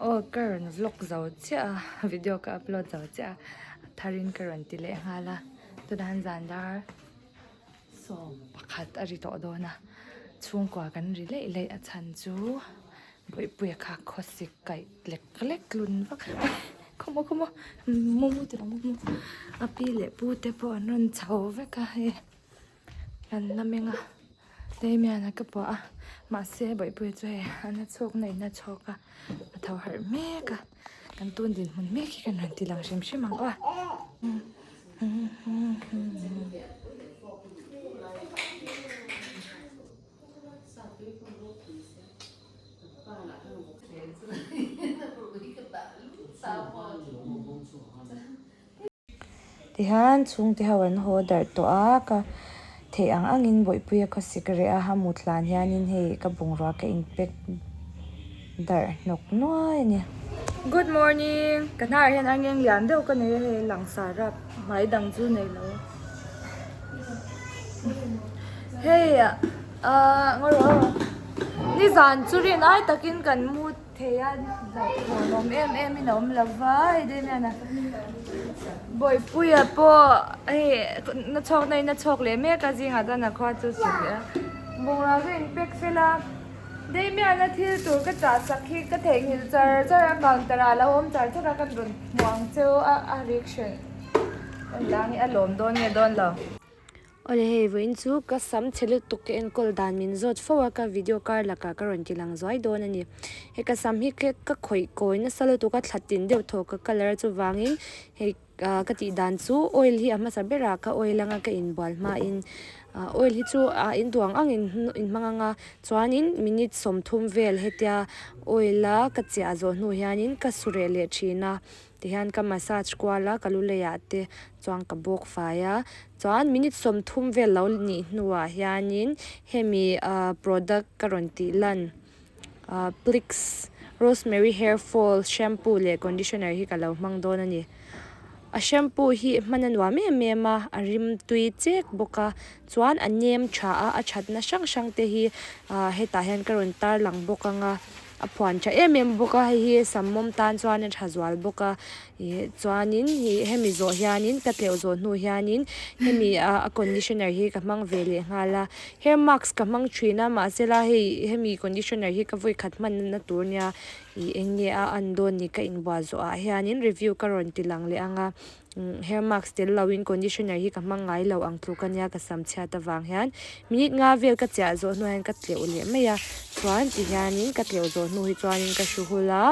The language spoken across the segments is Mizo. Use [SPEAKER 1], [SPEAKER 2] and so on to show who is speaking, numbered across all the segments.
[SPEAKER 1] Aw ka rawn vlog zo chiah a video ka upload zo chiah a a tharin ka rawn ti leh nghal a tunah hian zan dar 11 a ri tawh dawn a chhungkua kan ri leih leih a chhan chu Bawihpuia kha khawsik kaih lek lek lun vak khawmaw khawmaw mu mu tih mu mu a pi leh pu te pawh an rawn chho vek a hei an la meng a Damian a ka puah a mahse Bawihpuia chu hei a na chhawk na in a chhawk a a tho harh mek a kan tun dinhmun mek hi kan rawn ti lang hrim hrim ang aw. Tihian chhungte ho an haw darh tawh a, ka theih ang angin Bawihpuia khawsik reh a, a mut hlan hianin hei ka bungrua ka inpack darh hnawk nuai a ni. Good morning! Ka hnarah hian arngeng lian deuh ka nei a hei langsar a hmai dang chu nei lo. Hei ah ngaw rawh nizan chu rin ai takin kan mu thei a hlauhthawn awm em em in a awm lo va hei Damian a Bawihpuia pawh hei na chhawk na in a chhawk leh mek a zingah chuan a khua chu suk leh a bungrua chu in pack fel a Damian a thil tur ka chah sak hi ka theihnghilh char char a counter ah a lo awm char char a ka rawn hmu ang cheu a a reaction en lang hi a lawm dawn nge dawn lo.
[SPEAKER 2] Awle hei vawiin chu ka sam chhe lutuk ka enkawl dan min zawt fo a ka video kar lakah ka rawn ti lang zuai dawn a ni. Hei ka sam hi ka khawih kawi nasa lutuk a thla tin deuh thaw ka colour a chuvangin hei ah ka tih dan chu oil hi a hmasa berah ka oil anga ka inbual hmain ah oil hi chu ah in duh ang ang in hmang ang a chuanin minute 30 vel hetia oil a ka chiah zawh hnu hianin ka su reh leh thin a. Tihian ka massage kual a, ka lu leiah te chuan ka bawk fai a, chuan minute 30 vel lo nih hnuah hianin hemi ah product ka rawn tih lan ah Plix rosemary hair fall shampoo leh conditioner hi ka lo hmang dawn a ni. A shampoo hi hman a nuam em em a, a rim tui chek bawk a, chuan a nem tha a, a thatna hrang hrang te hi ah hetah hian ka rawn tarlang bawk ang a. A phuan tha em em bawk a hei hi sam mawm tan chuan a tha zual bawk a ih chuanin ih hemi zawh hianin ka tleuh zawh hnu hianin hemi ah a conditioner hi ka hmang ve leh nghal a hair mask ka hmang thin a mahse la hei hemi conditioner hi ka vawi khat hman na tur nia ih eng nge a an dawn ni ka inbual zawh ah hianin review ka rawn ti lang leh ang a. Hair mask tel lo in conditioner hi ka hmang ngai lo ang tluk ania ka sam chhiat avang hian minute nga vel ka chiah zawh hnuah hian ka tleuh leh mai a chuan ti hianin ka tleuh zawh hnu hi chuanin ka hru hul a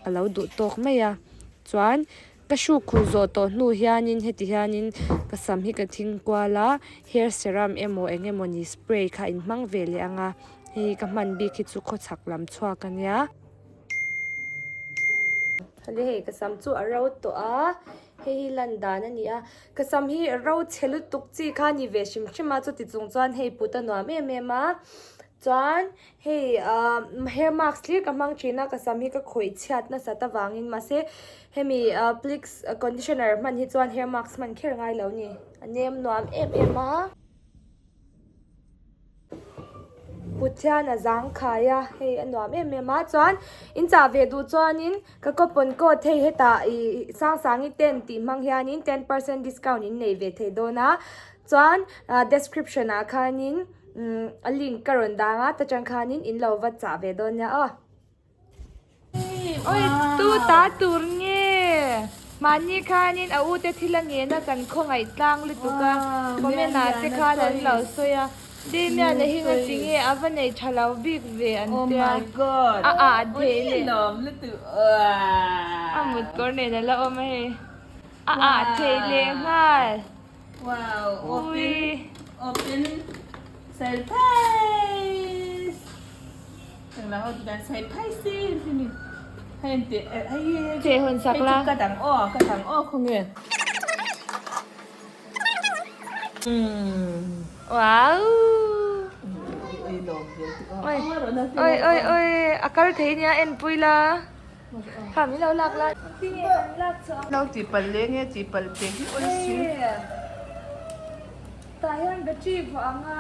[SPEAKER 2] ka lo duh tawk mai a chuan ka hruk khur zawh tawh hnu hianin heti hianin ka sam hi ka thing kual a hair serum emaw eng emaw ni spray kha in hmang ve leh ang a hei ka hman bik hi chu khawchhak lam chhuak ania. Hali hei ka sam chu a ro tawh a, hei hi lan dan a ni a, ka sam hi ro chhe lutuk chi kha a ni ve hrim hrim a chuti chung chuan hei put a nuam em em a, chuan hei ah hair mask hlir ka hmang thin a ka sam hi ka khawih chhiat nasat avangin mahse hemi ah plix conditioner hman hi chuan hair mask hman kher ngai lo a ni, a nem nuam em em a. Kut hian a zang khai a hei a nuam em em a chuan in chah ve duh chuanin ka coupon code hei hetah ih Sangsangi ten tih hmang hianin 10% discount in nei ve thei dawn a chuan ah description ah khanin umm a link ka rawn dang a ta tang khanin in lo va chah ve dawn nia aw. Oi tu ta tur nge mahni khanin a u te thil a ngen a kan khawngaih tlang lutuk a comment ah te khan an lo sawi a Damian a hi nga chi nge a va nei tha lo bik ve an tia a ah theih leh a mut kawr nen a la awm a hei a ah theih leh nghal ui. Che hun sak la. Wow. Oi oi oi oi a kal thei nia en pui la. Kha min lo lak la.
[SPEAKER 3] Lo ti palh leh nge ti palh pe hi awl si.
[SPEAKER 1] Tah hian battery vuah ang a.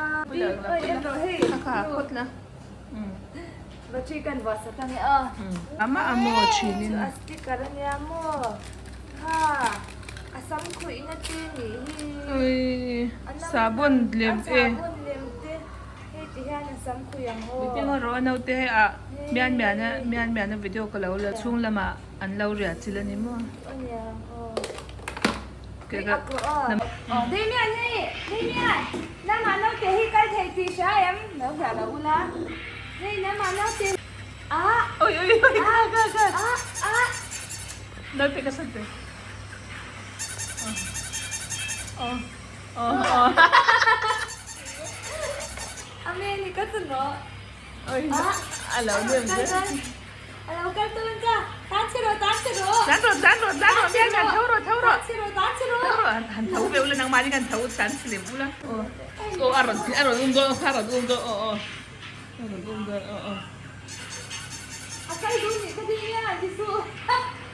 [SPEAKER 1] Oi en rawh hei.
[SPEAKER 3] Kha kha phawt la.
[SPEAKER 1] Battery kan vuah sak ange aw.
[SPEAKER 3] Ama a maw thinin.
[SPEAKER 1] Chu a sticker ania maw. Kha a sam khuihna te nih hi.
[SPEAKER 3] Ui sabun lem te.
[SPEAKER 1] A sabun lem te hei ti hian a sam khuih ang aw.
[SPEAKER 3] Miping erawh a naute hei ah mian mian a mian mian a video ka lo la chhung lamah an lo riah chil a ni maw.
[SPEAKER 1] Ania aw. Damian hei Damian nangmah naute hi kal thei tih hria em lo hria lo ula hei nangmah naute ah
[SPEAKER 3] oi oi oi ka ka ka
[SPEAKER 1] ah ah
[SPEAKER 3] naute ka sat ve oh oh oh
[SPEAKER 1] Ameni ka chu no
[SPEAKER 3] oi a lo nem ve
[SPEAKER 1] A lo kal tawn ka, tan chhe rawh, tan chhe rawh.
[SPEAKER 3] Tan rawh, tan rawh, tan rawh, mian mian tho rawh, tho rawh.
[SPEAKER 1] Tan chhe rawh, tan chhe rawh.
[SPEAKER 3] Tho rawh, han tho ve ula nangmah ni kan tho tan chhe lem ula. Aw, aw a rawn a rawn um dawn, a rawn um dawn, aw aw. A rawn um dawn, aw aw.
[SPEAKER 1] A kal duh nih ka ding nia, ti suh.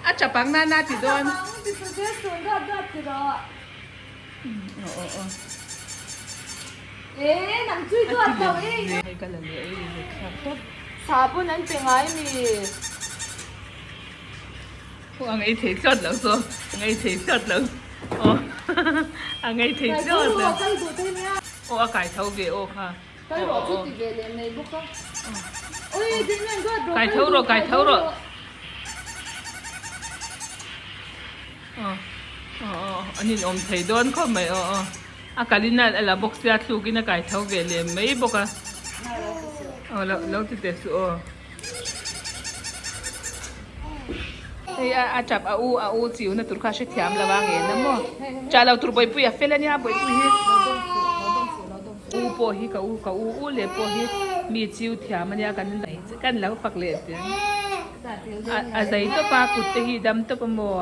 [SPEAKER 3] A chap ang nana ti dawn.
[SPEAKER 1] A chap ang, ti suh, ti suh, duat duat ti rawh.
[SPEAKER 3] Aw aw aw.
[SPEAKER 1] E nang chui duat lo e.
[SPEAKER 3] Hei ka la leh ei ve thlak tawp.
[SPEAKER 1] Sabun an pe ngai mi.
[SPEAKER 3] Aw a ngei thei thlawt lo saw a ngei thei thlawt lo aw a ngei thei thlawt lo. Aw a kai tho ve aw kha. Kai tho rawh kai tho rawh. Aw aw aw an inawm thei dawn khawp mai aw aw a kalin a la bawk sia thlukin a kai tho ve lem mai bawk a aw lo lo ti teh suh aw hei a a tap a u a u chiu na tur kha a hrethiam lo a ngen a maw chah lo tur bawihpui a fel a nia bawihpui hi u pawh hi ka u ka u u leh pawh hi mi chiu thiam a nia kan kan lo fak leh teh ang. A zai tawp a kut te hi dam tawp a maw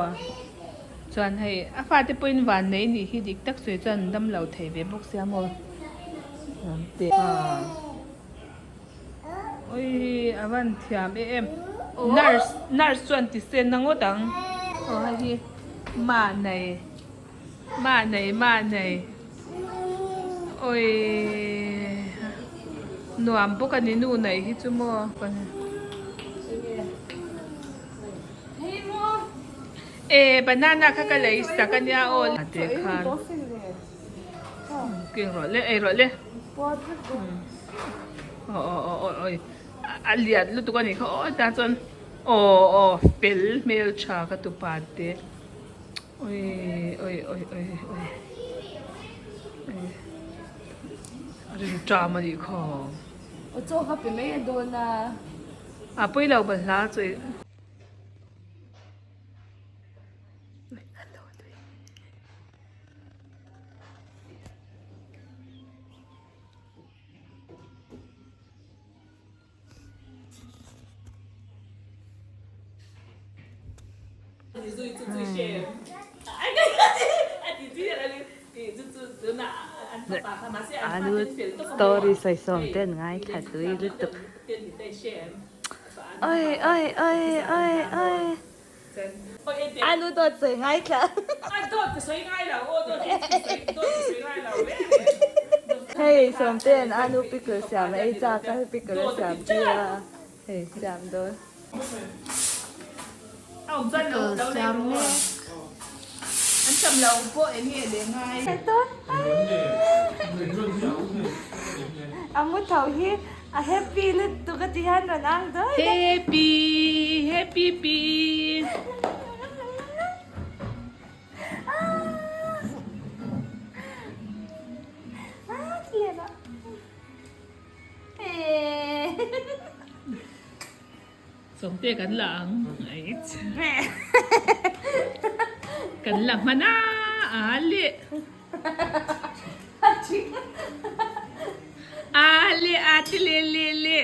[SPEAKER 3] chuan hei a fate pawhin van nei nih hi dik tak sawi chuan an dam lo thei ve bawk sia maw ui a van thiam em em nurse nurse chuan ti sen na ngawt ang aw hei hi mah nei mah nei mah nei ui nuam bawk a ni nu nei hi chu maw. E banana kha ka lei sak a nia aw te khan keng rawh le ei rawh le aw aw aw aw awi a lian lutuk a nih kha aw tah chuan aw aw fel hmel tha ka tupa te awi awi awi awi awi a rin ṭam a nih kha.
[SPEAKER 1] Aw chaw va pe mai a dawn a.
[SPEAKER 3] A pawi lo balhla chu i.
[SPEAKER 1] Anu story sawi sawm te an ngaithla tui lutuk. Oi oi oi oi oi. Anu dawt sawi ngaithla. Hei sawmte an anu pickle siam a ei chak a hei pickle a siam tir a hei siam dawn.
[SPEAKER 3] Pickle siam mek.
[SPEAKER 1] A mu tho hi a happy lutuk a ti hian rawn ang dawi dawi.
[SPEAKER 3] Happy happy pi. Sawmte kan la ang kan la hman a a le a le a ti le le le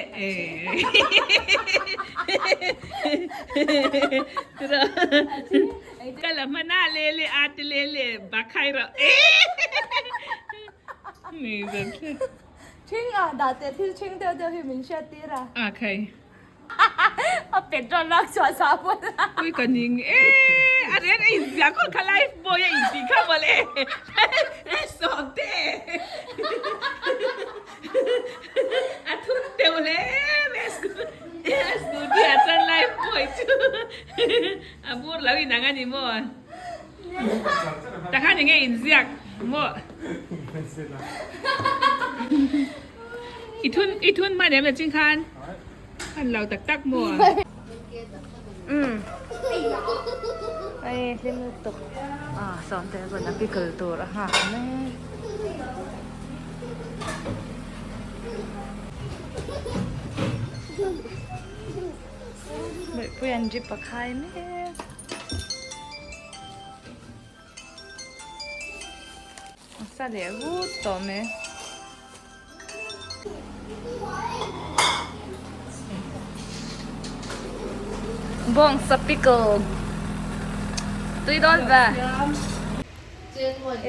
[SPEAKER 3] ka la hman a le le a ti le le bakhai rawh ni zan
[SPEAKER 1] Thing ah dah teh thil thing deuh deuh hi min hriat tir a.
[SPEAKER 3] A khai.
[SPEAKER 1] A petrol lak chhuah sa pawn.
[SPEAKER 3] Ui ka ning e a ren a inzia khawt kha life boy a intih kha mawle e sawmte a thun teuh hle mai a. A scooty ah chuan life boy chu a bur lo inang a ni maw? Takhan enge inziak maw? I thun i thun hman em le ching khan? Hman lo tak tak maw?
[SPEAKER 1] Umm hei hlim lutuk ah sawmte chuan a pickle tur a nghak mek. Bawihpui an drip a khai mek. A sa leh vut tawh mai. Bawngsa pickle tui dawn ve.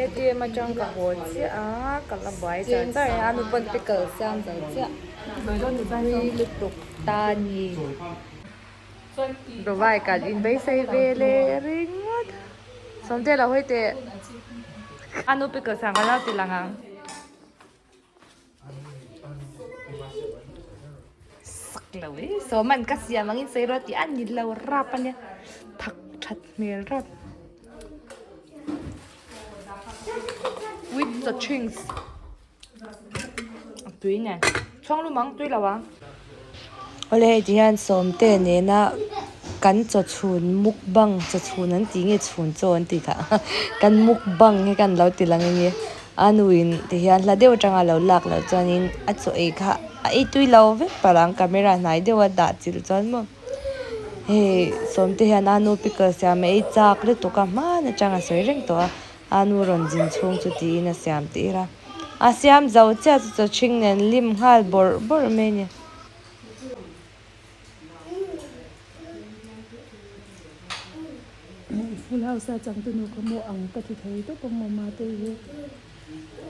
[SPEAKER 1] ATM atang ka haw chiah a, ka la buai char char a, a nu pawn pickle siam zo chiah. Tui lutuk ta ni. Dubai kan inbeisei ve leh ringawt. Sawmte lo hawi teh. A nu pickle siam ka lo ti lang ang. Sak lo e sawman ka siam angin sawi rawh tih a ni lo rap ania thak that hmel rap with the drinks a tui nen chhawng lum ang tui lo ang.
[SPEAKER 2] Awle hei ti hian sawmte nena kan chaw chhun mukbang chaw chhun an tih nge chhun chaw an tih kha kan mukbang hi kan lo ti lang enge a nuin ti hian hla deuh atanga lo lak loh chuanin a chaw ei kha a ei tui lo vek palh ang camera hnai deuha dah chilh chuan maw hei sawmte hian a nu pickle siam a ei chak lutuk a hman atang a sawi reng tawh a a nu rawn zin chhung chu tiin a siam tir a. A siam zo chiah chu chaw ṭhing nen lim nghal bawrh bawrh mai a ni.
[SPEAKER 4] Full house a changtu nu kha maw ang ka ti thei tawp ang maw mate hi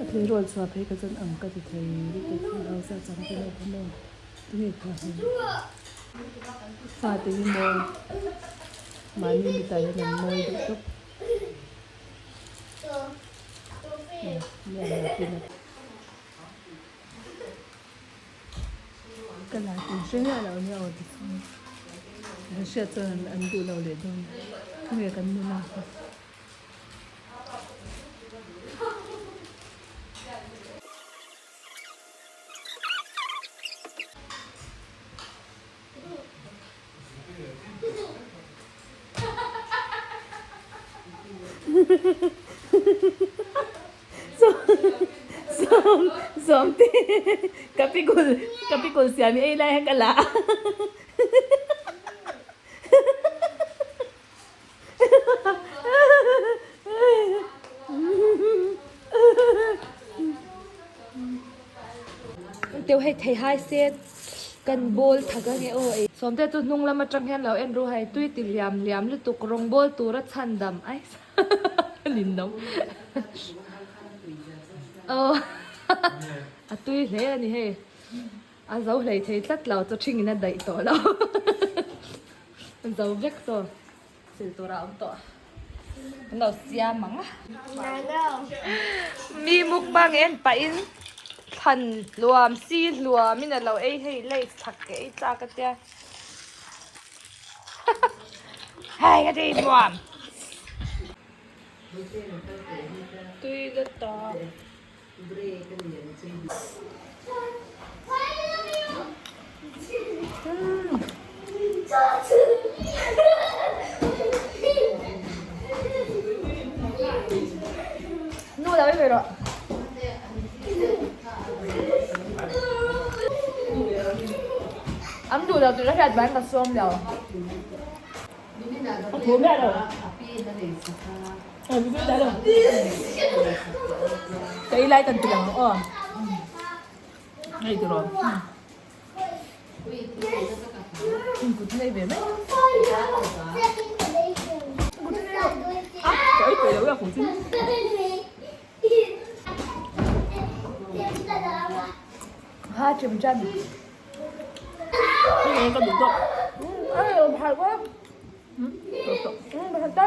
[SPEAKER 4] a tleirawl chhuah phei kha chuan ang ka ti thei lutuk full house a changtu nu kha maw tunge kha hming fate hi maw mahni mitah hian an mawi duh tawp. Ka la tih hre miah lo nia aw ti chuan an hriat chuan an duh lo leh dawn nge kan nula kha. Sawm sawmte ka pikul ka pikul siam hi ei lai hian ka la a
[SPEAKER 1] Teuh hei thei hai se kan bawl thak ange aw ei. Sawmte chu hnung lam atang hian lo en ru hei tui ti hliam hliam lutuk rawng bawl tura chhan dam ai lin lo aw a tui hle a ni hei a zo hlei thei tlat lo chaw thing in a daih tawh lo zo vek tawh. Sil tur a awm tawh. Kan lo siam ang a. Mi mukbang en pahin thlan hluam si hluamin a lo ei hei lace thak ka ei chak a tia. Hei ka ti nuam. Tui la ta. Nu lo ei ve rawh. An duh lo tih ka hriat vangin ka sawm lo.
[SPEAKER 4] A thu miah lo. Ka ei lai kan ti lang aw. Hei ti rawh. Kut nei ve mai. Ka ei peih lo ya kut chu.
[SPEAKER 1] Ha chim chan.
[SPEAKER 4] Hei ka duh tawk.
[SPEAKER 1] Ai phai quá. Pakhat ta.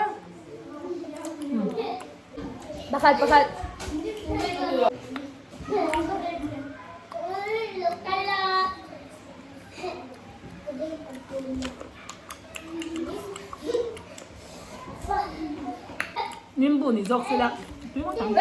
[SPEAKER 1] Pakhat pakhat.
[SPEAKER 3] Nimbu ni zawk sela tui ngawt ang.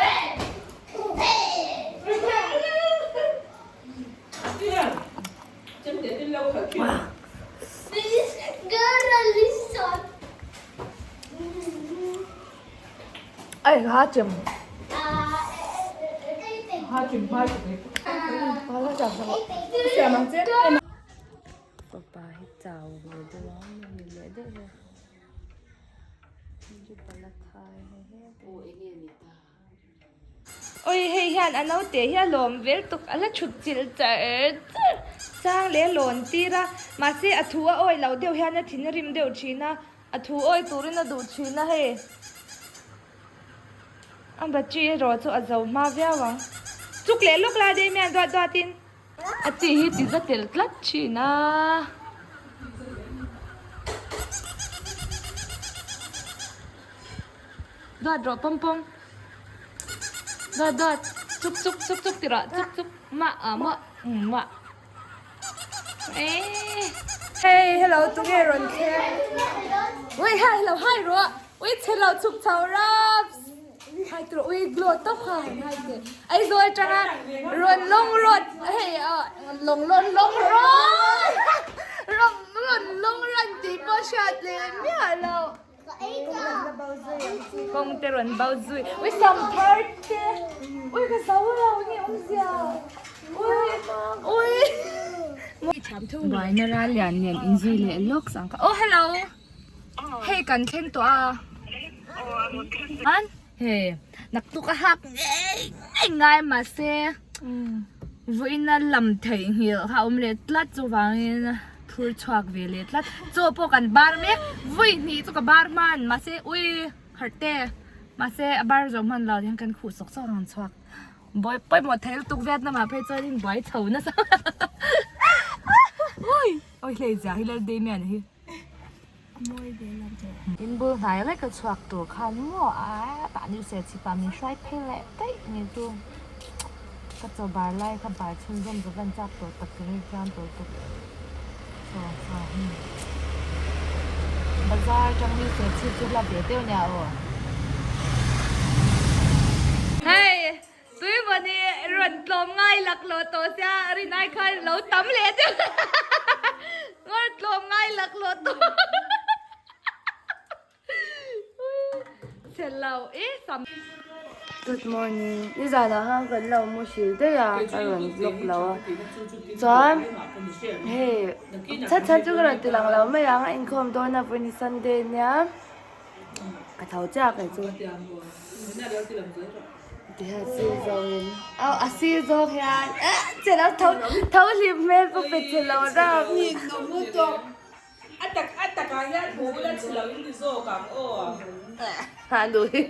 [SPEAKER 1] Ai ha chem.
[SPEAKER 3] Ha chem hmai
[SPEAKER 2] Fapa hi chau ve deuh a muhil leh daih a
[SPEAKER 1] Oi hei hian a naute hi a lawm vel tuk a la thut chilh char char chang leh a lawn tir a mahse a thu a awi loh deuh hian a thin a rim deuh thin a a thu awi turin a duh thin a hei a battery erawh chu a zo hma viau ang chuk leh lawk lai daih mai a duat duat in. A chi hi ti za tel tlat thin a. Duat rawh pawm pawm. Duat duat chuk chuk chuk chuk ti rawh chuk chuk mah ah mah umm mah eee. Hey hello tunge rawn thleng ui hi hello hi rawh ui chhelo chhuk chho raps. Hai tur ui glow tawp kha han hai teh. Aizawl atanga rawn lawng rawt hei ah lawng rawn lawng rawt rawn rawn lawng ran tih pawh hriat leh miah lo. Kawng te rawn bo zui ui sam thar te ui ka zo lo ni awmzia ui ui. Buaina ral lian nen inzui leh lawk sang kha oh hello. Hei kan thleng tawh a. An hei naktuk a hak ngei ngei ngai mahse vawiin a lam theihnghilh kha a awm leh tlat chuvangin phur chhuak ve leh tlat. Chaw pawh kan bar mek vawi hnih chu ka bar hman mahse ui harh te mahse a bar zawh hman lo hian kan khuh sawk sawk a rawn chhuak. Buai pawimawh thei lutuk Vietnam ah phei chuan buai chho nasa. Ui ui hlei zia hi Laldemian hi. In bul hnai lek a chhuak tur khan maw a tah ni se chhip ah min hruai phei leh daih ni chu ka chaw bar lai kha bar chhunzawm chu van chak tawh tak chu ram tawh tuk chaw kha bazar atang ni se chhip chu hla ve deuh nia aw. Hei tui mawni rawn tlawm ngai lak lo tawh sia rinai khan lo tam leh deuh rawn tlawm ngai lak lo tawh chhe lo e sam.
[SPEAKER 2] Good morning nizanah khan kan lo mu hrilh daih a ka rawn vlog lo a chuan hei chhan chhan chu ka rawn ti lang lo mai ang a inkhawm dawn a vawiin hi sunday ania. Ka tho chiah kei chu. Tihian sir zawngin au a sir zawng hian eh che lo tho tho hlim hmel pawh pe che lo ram.
[SPEAKER 3] A tak a takah hian hmu ula che lo in ti zawk ang aw.
[SPEAKER 2] Ha nu hi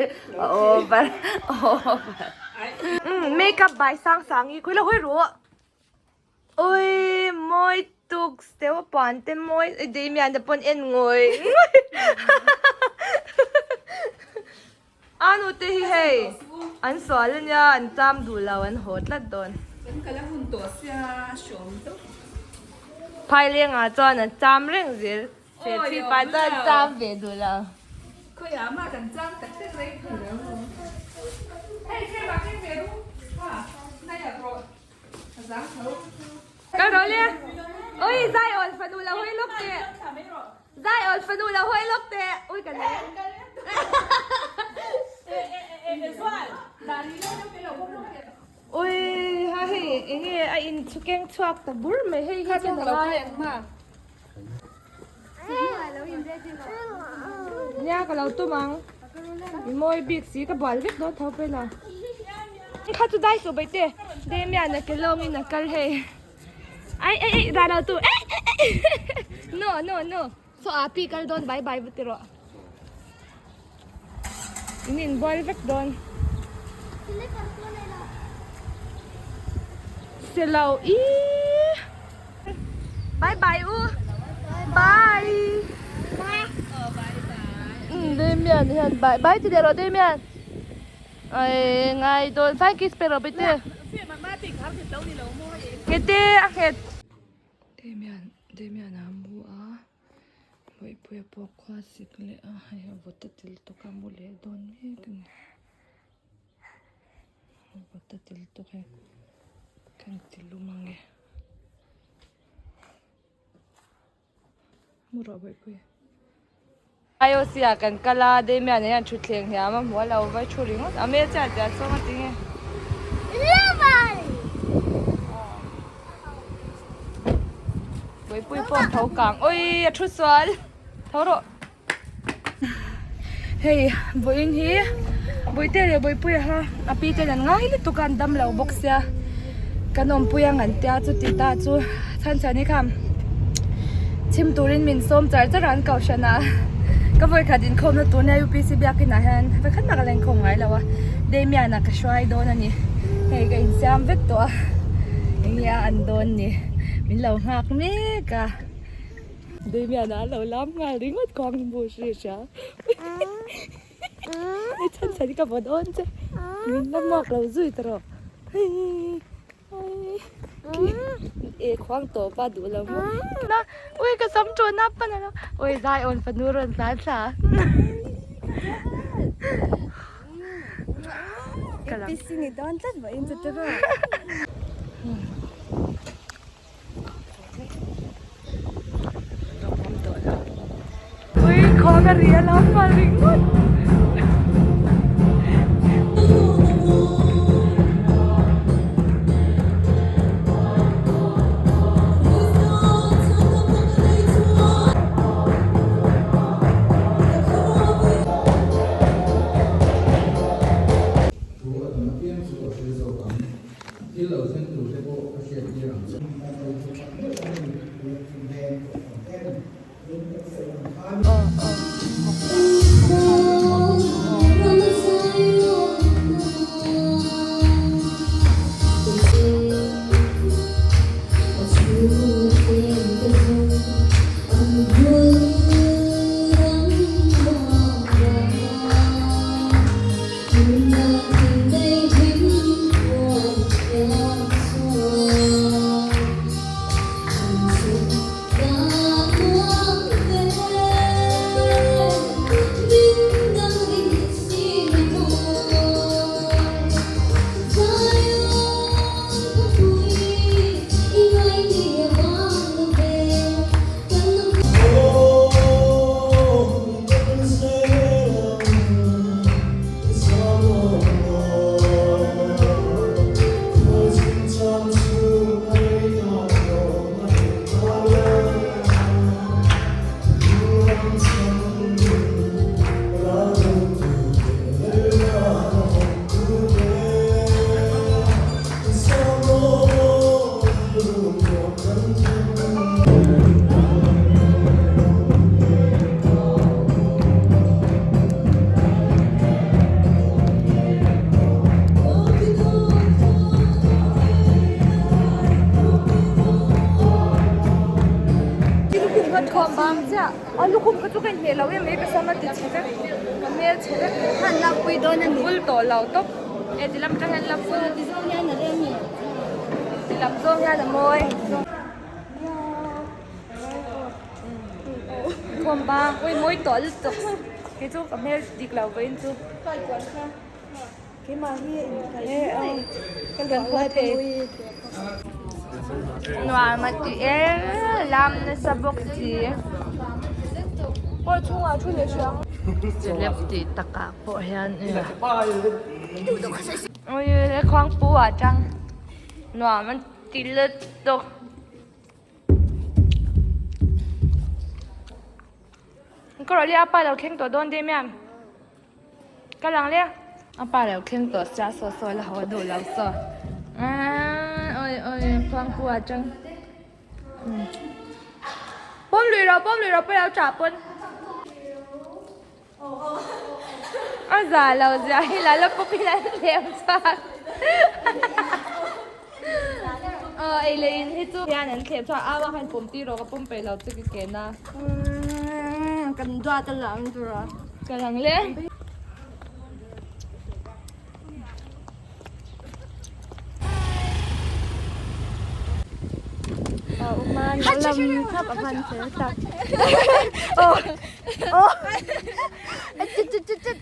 [SPEAKER 2] a over over.
[SPEAKER 1] Makeup by sang sangi khawi la hawi rawh. Ui mawi tuk step a puan te mawi Damian te pawn en ngawih ngawih a nu te hi hei an sual ania an cham duh lo an haw tlat dawn. Phailengah chuan an cham reng zel. Chhipa chuan cham ve duh lo. Kal rawh le. Ui zai awn fanu lo hawi lawk teh. Zai awn fanu lo hawi lawk teh. Ui ka le. Ui ha hei enge a in chu keng chhuak ta bur mai hei hi chu ka ngai. Nia ka lo tum ang. I mawi bik si ka bual vek dawn tho pawh ila. Kha chu dai suh baihte Damian a ke lawngin a kal hei. Ai ai ai dah lo tu ei ei ei no no no saw a pi kal dawn bye bye va ti rawh. In inbual vek dawn. Selo ih. Bye bye u. Bye. Damian hian bye bye ti leh rawh Damian. Ai ngai dawn fine kiss pe rawh bete. Ngete a nghet.
[SPEAKER 4] Damian Damian a mu a. Bawihpui.
[SPEAKER 1] Bawihpuia pawh khua sik leh a hei a vawt a til tawk a mu leh dawn mek a ni a vawt a til tawk e ka inti lum ange mu rawh Bawihpuia. IOC ah kan kal a Damian ah hian thutthleng hniam a hmu a lo vai thu ringawt a hmel chiah chiah sawm a ti nge. Buaipui pawh tho kang oi a thu sual tho rawh hei vawiin hi Bawihte leh Bawihpuia kha a pi ten an ngai lutuk a an dam lo bawk sia kan awmpui ang an tia chuti ta chu chhan chhan hi kha chhim turin min sawm char char a an kohhran ah ka vawikhat inkhawmna tur nia UPC biakin ah hian vawikhat mah ka la inkhawm ngai lo a Damian-a ka hruai dawn a ni hei ka insiam vek tawh a enge a an dawn ni min lo nghak mek a Damian-a a lo lam nghal ringawt kawng bu hri hria hei chhan chhan hi ka vaw dawn che min la muak lo zui ta rawh hei. E khuang tawp a duh lo maw na ui ka sam ṭawn a pan alo ui zai awn fanu rawn tlan thla ka lam
[SPEAKER 2] APC ni dawn tlat vawiin chu te rawh.
[SPEAKER 1] Ui khuang a ri a lam nghal ringawt.
[SPEAKER 5] Thu a tam apiang chu a hre zawk ang. Thil lo thleng tur te pawh a hriat tir ang che.
[SPEAKER 1] Lukhum bang chiah a lukhum kha chu ka inhmeh lo em mai ka sam a ti chhe vek ka hmel chhe vek
[SPEAKER 2] Han lakpui dawn a ni.
[SPEAKER 1] Full tawh lo tawp e ti lam atang hian la full
[SPEAKER 2] Ti zawng hian a rem e.
[SPEAKER 1] Ti lam zawng hian a mawi. Khawm bang ui mawi tawh lutuk kei chu ka hmel dik lo vawiin chu.
[SPEAKER 2] Keimah hi in kai
[SPEAKER 1] Ka kan pawh thei. Nuam a ti e lam nasa bawk si. Aw chhungah thu leh hriang. Celeb tih takah pawh hian ui khuangpu ah tang nuam a ti lutuk. Ka rawh le a pa lo thleng tawh dawn daih mai a ka lang le a pa lo thleng tawh sia saw saw la haw duh lo saw aaa oi oi khuangpu ah tang pawm lui rawh pawm lui rawh pawi lo tah pawn a za lo zia hi la la pawp in an lem chhuak aw ei leh in hi chu hian an thlep chhuak au a khan pawm tir rawh ka pawm peih lo che ka ken a
[SPEAKER 2] kan duat a lang tur a
[SPEAKER 1] ka lang le
[SPEAKER 6] an lo lam thap a van fel tak aw aw chut chut chut chut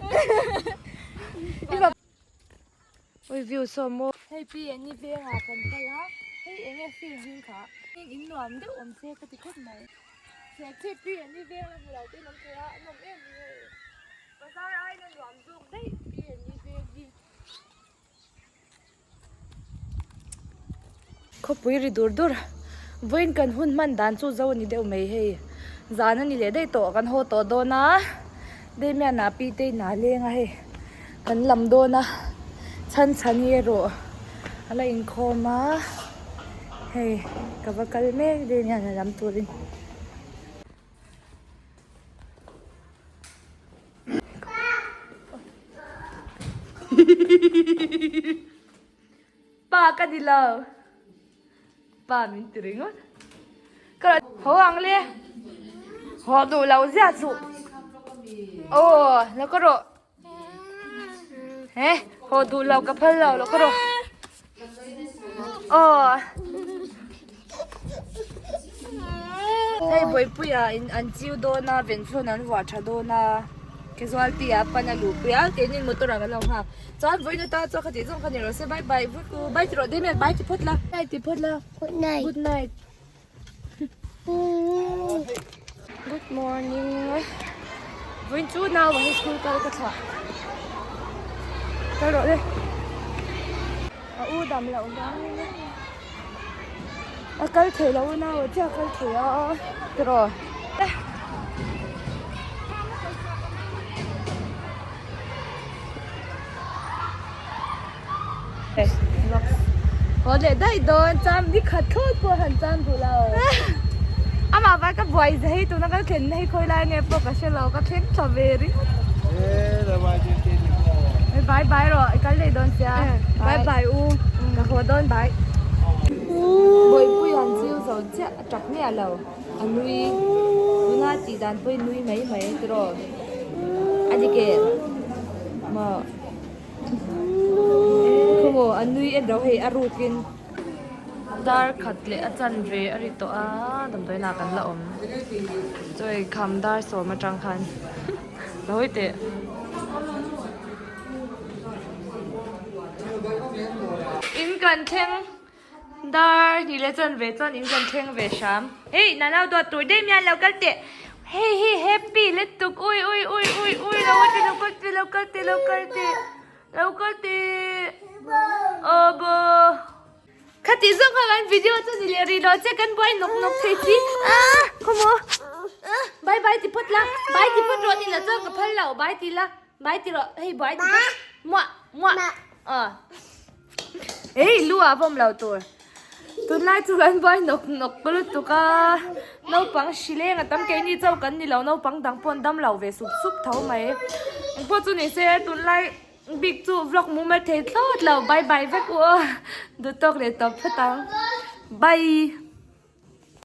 [SPEAKER 2] Ui view saw maw. Hei pi an ni vengah kan kal a, hei eng nge field hming kha? In nuam deuh awm se ka ti khawp mai. Serchhip pi an ni veng la hmu lo te in awm thei a, an awm em hi hei. Bazar aiin a nuam zawk daih pi an ni veng hi. Khawpui ri dur dur vawiin kan hun hman dan chu zo a ni deuh mai hei zan a ni leh daih tawh kan haw tawh dawn a Damian-a pi te in a leng a hei kan lam dawn a chhan chhan hi erawh a la inkhawm a hei ka va kal mek Damian-a lam turin. Pa ka ni lo pa min ti ringawt ka haw ang le haw duh lo zia chu aw lo ka rawh he haw duh lo ka phal lo lo ka rawh aw hei Bawihpuia in an chiu dawn a venflon an vuah tha dawn a casualty ah pan a luhpui a keini motor ah kan lo nghak chuan vawiin atan chuan khatih zawng kha ni rawh se bye bye vui ku bye ti rawh Damian bye ti phawt la bye ti phawt la good night good night good morning vawiin chu nau ah hi school kal ka thlah kal rawh le a u dam loh vangin a kal thei lo a nau ah chiah a kal thei a tiraw. Haw leh daih dawn cham ni khat thlawt pawh han cham duh lo. Amah vai ka buai zia hei tuna ka thlen na hi khawi lai nge pawh ka hre lo ka thleng tha ve ringawt. Bye bye rawh i kal leh dawn sia. Bye bye u ka haw dawn bye. Bawihpui an chiu zo chiah a tak miah lo a nui tuna tih dan pawhin nui mai mai tiraw a dik em maw. Khaw a nui en ro hei a rukin dar khat leh a chanve a ri tawh a damdawiin ah kan la awm chawi kham dar sawm atang khan lo hawi teh. In kan thleng Dar hnih leh chuan ve chuan in kan thleng ve hram. Hei nana duat tur daih mian lo kal teh. Hei hi happy lutuk ui ui ui ui ui lo kal teh lo kal teh lo kal teh lo kal teh lo kal teh aw bo. Khatih zawng kha kan video chu ni leh rih lo che kan buai nawk nawk thei chi. Ah khawmaw bye bye ti phawt la bye ti phawt rawh ni la chuan ka phal lo bye ti la bye ti rawh hei buai ti phawt muah muah aw. Ei lu ah vawm lo tur tunlai chu kan buai nawk nawk lutuk a naupang hri leng a tam keini chauh kan ni lo naupang dang pawh an dam lo ve sup sup tho mai engpawh chu ni se tunlai bik chu vlog mumal thei thlawt lo bye bye vek u aw duhtawk leh tawp phawt ang bye.